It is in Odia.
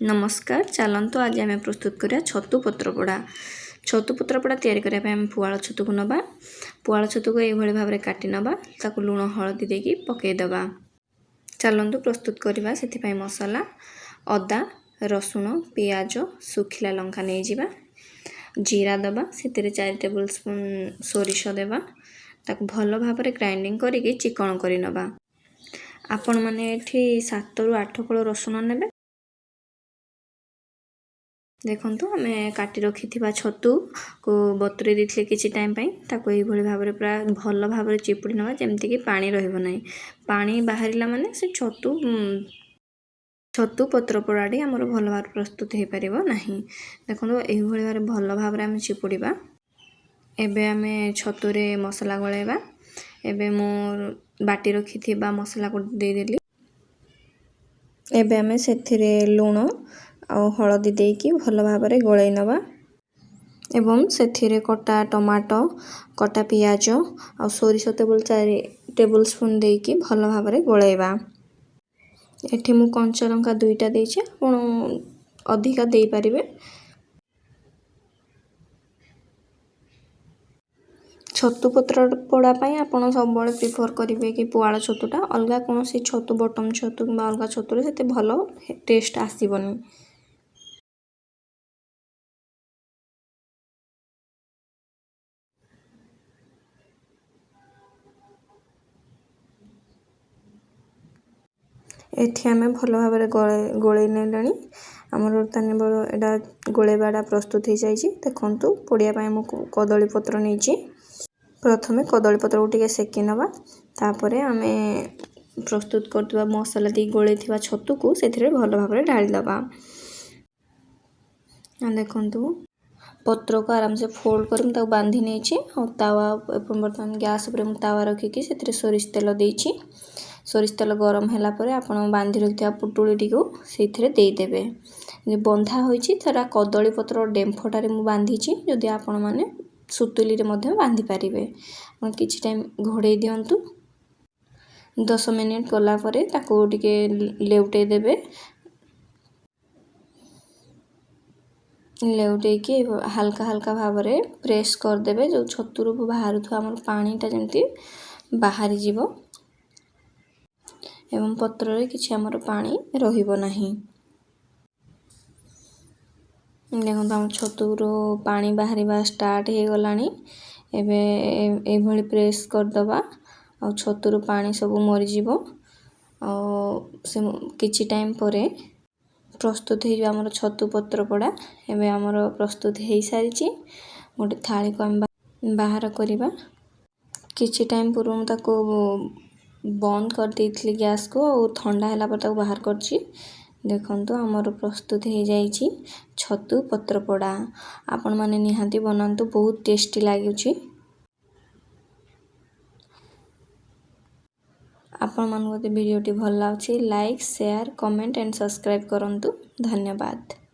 ନମସ୍କାର, ଚାଲନ୍ତୁ ଆଜି ଆମେ ପ୍ରସ୍ତୁତ କରିବା ଛତୁ ପତ୍ରପୋଡ଼ା। ଛତୁ ପତ୍ରପୋଡ଼ା ତିଆରି କରିବା ପାଇଁ ଆମେ ପୁଆଳ ଛତୁକୁ ନେବା। ପୁଆଳ ଛତୁକୁ ଏଇଭଳି ଭାବରେ କାଟି ନେବା, ତାକୁ ଲୁଣ ହଳଦୀ ଦେଇକି ପକାଇଦେବା। ଚାଲନ୍ତୁ ପ୍ରସ୍ତୁତ କରିବା। ସେଥିପାଇଁ ମସଲା ଅଦା, ରସୁଣ, ପିଆଜ, ଶୁଖିଲା ଲଙ୍କା ନେଇଯିବା। ଜିରା ଦେବା, ସେଥିରେ 4 ଟେବୁଲ୍ ସ୍ପୁନ୍ ସୋରିଷ ଦେବା। ତାକୁ ଭଲ ଭାବରେ ଗ୍ରାଇଣ୍ଡିଙ୍ଗ କରିକି ଚିକଣ କରି ନେବା। ଆପଣମାନେ ଏଠି 7ରୁ 8 କୋଳ ରସୁଣ ନେବେ। ଦେଖନ୍ତୁ, ଆମେ କାଟି ରଖିଥିବା ଛତୁକୁ ବତୁରେଇ ଦେଇଥିଲେ କିଛି ଟାଇମ୍ ପାଇଁ। ତାକୁ ଏଇଭଳି ଭାବରେ ପୁରା ଭଲ ଭାବରେ ଚିପୁଡ଼ି ନେବା, ଯେମିତିକି ପାଣି ରହିବ ନାହିଁ। ପାଣି ବାହାରିଲା ମାନେ ସେ ଛତୁ ପତ୍ରପୋଡ଼ାଟି ଆମର ଭଲ ଭାବରେ ପ୍ରସ୍ତୁତ ହୋଇପାରିବ ନାହିଁ। ଦେଖନ୍ତୁ, ଏଇଭଳି ଭାବରେ ଭଲ ଭାବରେ ଆମେ ଚିପୁଡ଼ିବା। ଏବେ ଆମେ ଛତୁରେ ମସଲା ଗୋଳାଇବା। ଏବେ ମୁଁ ବାଟି ରଖିଥିବା ମସଲାକୁ ଦେଇଦେଲି। ଏବେ ଆମେ ସେଥିରେ ଲୁଣ ଆଉ ହଳଦୀ ଦେଇକି ଭଲ ଭାବରେ ଗୋଳାଇ ନେବା ଏବଂ ସେଥିରେ କଟା ଟମାଟୋ, କଟା ପିଆଜ ଆଉ ସୋରିଷ ଟେବୁଲ୍ 4 ଟେବୁଲ୍ ସ୍ପୁନ୍ ଦେଇକି ଭଲ ଭାବରେ ଗୋଳାଇବା। ଏଠି ମୁଁ କଞ୍ଚା ଲଙ୍କା 2ଟା ଦେଇଛି, ଆପଣ ଅଧିକା ଦେଇପାରିବେ। ଛତୁ ପତ୍ର ପୋଡ଼ା ପାଇଁ ଆପଣ ସବୁବେଳେ ପ୍ରିଫର୍ କରିବେ କି ପୁଆଳ ଛତୁଟା। ଅଲଗା କୌଣସି ଛତୁ, ବଟମ୍ ଛତୁ କିମ୍ବା ଅଲଗା ଛତୁରେ ସେତେ ଭଲ ଟେଷ୍ଟ ଆସିବନି। ଏଠି ଆମେ ଭଲ ଭାବରେ ଗୋଳେଇ ନେଲେଣି। ଆମର ବର୍ତ୍ତମାନ ଏଇଟା ଗୋଳେଇବାଟା ପ୍ରସ୍ତୁତ ହେଇଯାଇଛି। ଦେଖନ୍ତୁ, ପୋଡ଼ିବା ପାଇଁ ମୁଁ କଦଳୀ ପତ୍ର ନେଇଛି। ପ୍ରଥମେ କଦଳୀ ପତ୍ରକୁ ଟିକେ ସେକି ନେବା, ତାପରେ ଆମେ ପ୍ରସ୍ତୁତ କରୁଥିବା ମସଲା ଦେଇ ଗୋଳେଇଥିବା ଛତୁକୁ ସେଥିରେ ଭଲ ଭାବରେ ଢାଳିଦେବା। ଦେଖନ୍ତୁ, ପତ୍ରକୁ ଆରାମସେ ଫୋଲ୍ଡ କରି ମୁଁ ତାକୁ ବାନ୍ଧି ନେଇଛି। ଆଉ ତାୱା ବର୍ତ୍ତମାନ ଗ୍ୟାସ୍ ଉପରେ ମୁଁ ତାୱା ରଖିକି ସେଥିରେ ସୋରିଷ ତେଲ ଦେଇଛି। ସୋରିଷ ତେଲ ଗରମ ହେଲା ପରେ ଆପଣ ବାନ୍ଧି ରଖିଥିବା ପୁଟୁଳିଟିକୁ ସେଇଥିରେ ଦେଇଦେବେ। ବନ୍ଧା ହୋଇଛି ସେଟା କଦଳୀ ପତ୍ର ଡେମ୍ଫଟାରେ ମୁଁ ବାନ୍ଧିଛି, ଯଦି ଆପଣମାନେ ସୁତୁଲିରେ ମଧ୍ୟ ବାନ୍ଧି ପାରିବେ। ଆପଣ କିଛି ଟାଇମ୍ ଘୋଡ଼େଇ ଦିଅନ୍ତୁ। 10 ମିନିଟ୍ ଗଲା ପରେ ତାକୁ ଟିକେ ଲେଉଟେଇ ଦେବେ। ଲେଉଟେଇକି ହାଲକା ହାଲକା ଭାବରେ ପ୍ରେସ୍ କରିଦେବେ, ଯେଉଁ ଛତୁରୁ ବାହାରୁଥିବା ଆମର ପାଣିଟା ଯେମିତି ବାହାରିଯିବ ଏବଂ ପତ୍ରରେ କିଛି ଆମର ପାଣି ରହିବ ନାହିଁ। ଦେଖନ୍ତୁ, ଆମ ଛତୁରୁ ପାଣି ବାହାରିବା ଷ୍ଟାର୍ଟ ହେଇଗଲାଣି। ଏବେ ଏଇଭଳି ପ୍ରେସ୍ କରିଦେବା ଆଉ ଛତୁରୁ ପାଣି ସବୁ ମରିଯିବ। ଆଉ ସେ କିଛି ଟାଇମ୍ ପରେ ପ୍ରସ୍ତୁତ ହେଇଯିବ ଆମର ଛତୁ ପତ୍ରପୋଡ଼ା। ଏବେ ଆମର ପ୍ରସ୍ତୁତ ହେଇସାରିଛି। ଗୋଟେ ଥାଳିକୁ ଆମେ ବାହାର କରିବା। କିଛି ଟାଇମ୍ ପୂର୍ବରୁ ମୁଁ ତାକୁ ବନ୍ଦ କରିଦେଇଥିଲି ଗ୍ୟାସ୍କୁ, ଆଉ ଥଣ୍ଡା ହେଲା ପରେ ତାକୁ ବାହାର କରିଛି। ଦେଖନ୍ତୁ, ଆମର ପ୍ରସ୍ତୁତ ହେଇଯାଇଛି ଛତୁ ପତ୍ରପୋଡ଼ା। ଆପଣମାନେ ନିହାତି ବନାନ୍ତୁ, ବହୁତ ଟେଷ୍ଟି ଲାଗୁଛି। ଆପଣମାନଙ୍କୁ ଯଦି ଭିଡ଼ିଓଟି ଭଲ ଲାଗୁଛି, like, share, comment and subscribe କରନ୍ତୁ। ଧନ୍ୟବାଦ।